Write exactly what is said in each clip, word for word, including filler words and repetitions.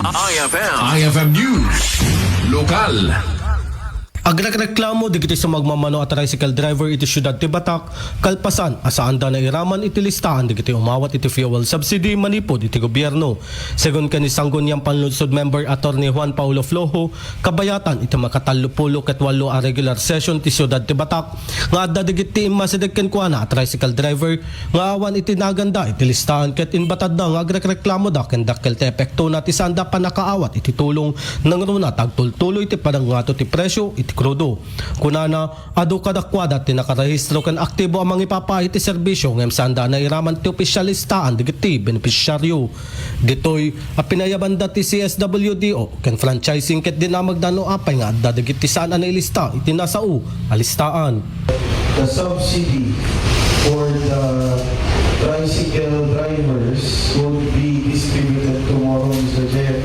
I F M. I F M News. Lokal. Agrekreklamo dagiti sumagmamano a tricycle driver iti siudad ti Batac, kalpasan a saanda nairaman iti listaan dagiti umawat iti fuel subsidy manipud iti gobierno. Segun ken ni Sangguniang Panlungsod member Attorney Juan Paulo Flojo, kabayatan iti makatallopulo ket wallo a regular session ti siudad ti Batac, nga adda dagiti immasideg kenkuana a tricycle driver nga awan iti naganda iti listaan ket imbatadda nga agrekreklamoda ken dakkel ti epektona ti saanda pannakaawat iti tulong nangruna ta agtultuloy ti panangngato ti presio iti krudo. Kunana, adu kadakuada ti nakarehistro ken aktibo a mangipapaay iti serbisio ngem saanda a nairaman ti opisial listaan dagiti benepisiario. Ditoy a pinayabanda ti C S W D O ken franchising ket dinamagda no apay nga adda dagiti saan a nailista iti nasao a listaan. The subsidy for the tricycle drivers would be distributed tomorrow, Mister Chair.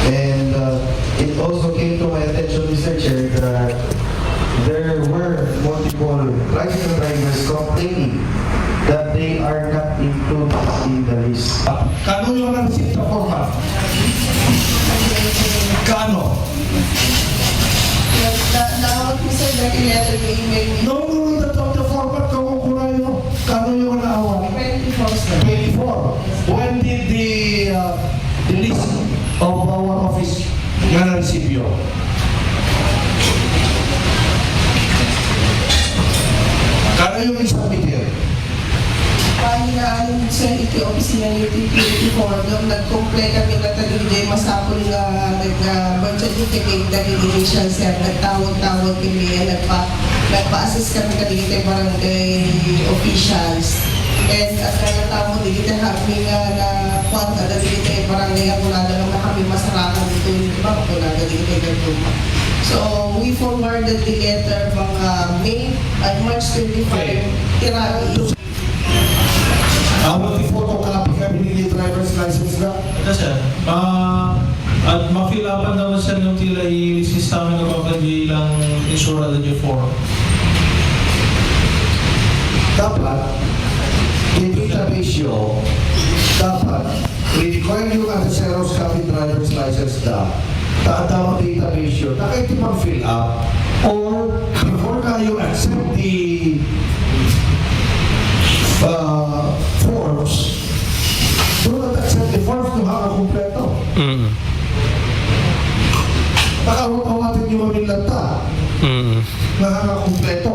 And uh, it also came to my attention, Mister Chair, that there were multiple tricycle drivers complaining that they are not included in the list. Kano yung na-receive na format? Kano? Na-, naawat ko, sir, dati letter ng email. No, no, no, the, the format ko kung kunayo. Kano yung naawat? Twenty-four, sir. Twenty-four. When did the, uh, the list of our office nga na-receive yun? Kano yung isang meter? Paginaanong, sir, iti opisina ni T P eighty-four, nung nagkumple kami na tayo, di masapul nga nag-, ah, birth certificate na initial, sir, nagtawag-tawag kami, ah, nagpa-, nagpa-assist kami kadagiti barangay officials. And at kaya tamo, di kita kami nga na, kwan, kadagiti barangay, amunada nga kami masarakan dito, di ba, amunada dito, dito. So, we forwarded the letter mga May, at March twenty-five, Okay. Tirabi. Awan ti photocopy nga binili driver's license na. Ito, sir. Ah, at ma-fill upan naman, sir, yung tila i-list namin ng mga ilang insurance form. Dapat, yung database yun, dapat, require yung ano, xerox copy driver's license da. Taadda ang database yun. Nakaiti mag-fill up. Or, before kayo accept the, uh, forms, do not accept the forms to have a kompleto. Mm. Nakaawat-awatin yung maminlata. Mm. Nga hanga kompleto.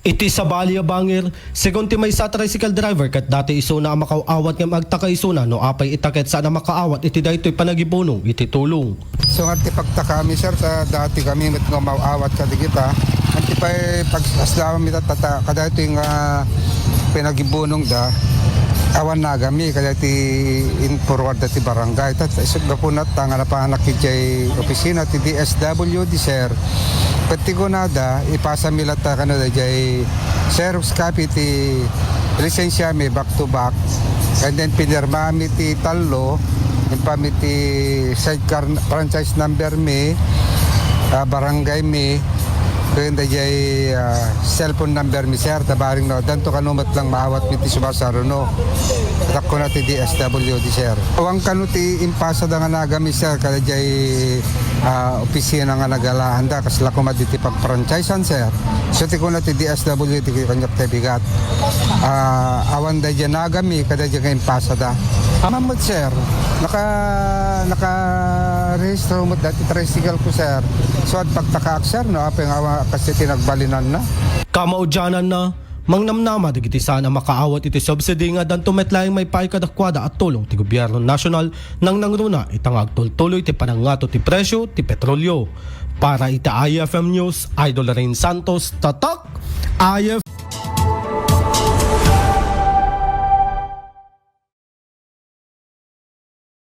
Iti sabali a bangir, segun ti maysa a tricycle driver ket dati isuna a makaw-awat ngem agtaka isuna no apay ita ket saan a makaawat iti daytoy panagibunong iti tulong. So, nga ti pagtakami, sir, ta dati kami met nga umaw-awat kadigita. Anti pay pag-, aslawam ita tata-, kadaytoy nga pinagibunong da. Awan nagami, kadaytoy in-forward da ti barangay. Ta, ta, isut gapuna ta nga napanak idiay opisina ti D S W D, sir. Ket ti kunada, ipasami latta kano daydiay xerox copy ti lisensiami back to back. And then pinirmami ti tallo, impami ti sidecar n-, franchise number mi, ah, barangay mi, ken daydiay, ah, cellphone number mi, sir, ta bareng no, addanto kano met lang maawat mi ti sumasaruno. Dakko na ti D S W D, sir. Awan kano ti impasada nga nagami, sir, kadaydiay ah, opisina nga nagalaanda, kasla koma diti pag-franchise-an, sir. So, ti kuna ti D S W D, ti kaniak ti bigat. Ah, awan daydiay nagami, kadaydiay nga impasada. Aman met, sir, naka-, naka-rehistro met dati tricycle ko, sir. So, agpagtakaak, sir, no, apay nga awan, kasi ti nagbalinanna. Kamaudiananna, mangnamnama dagiti saan a makaawat iti subsidy nga addanto met laeng maipaay kadakuada a tulong ti gobyerno nasional nangnangruna ita nga agtultuloy ti panangngato ti presio ti petrolio. Para iti I F M News, Idol Rain Santos, Tatak, I F M.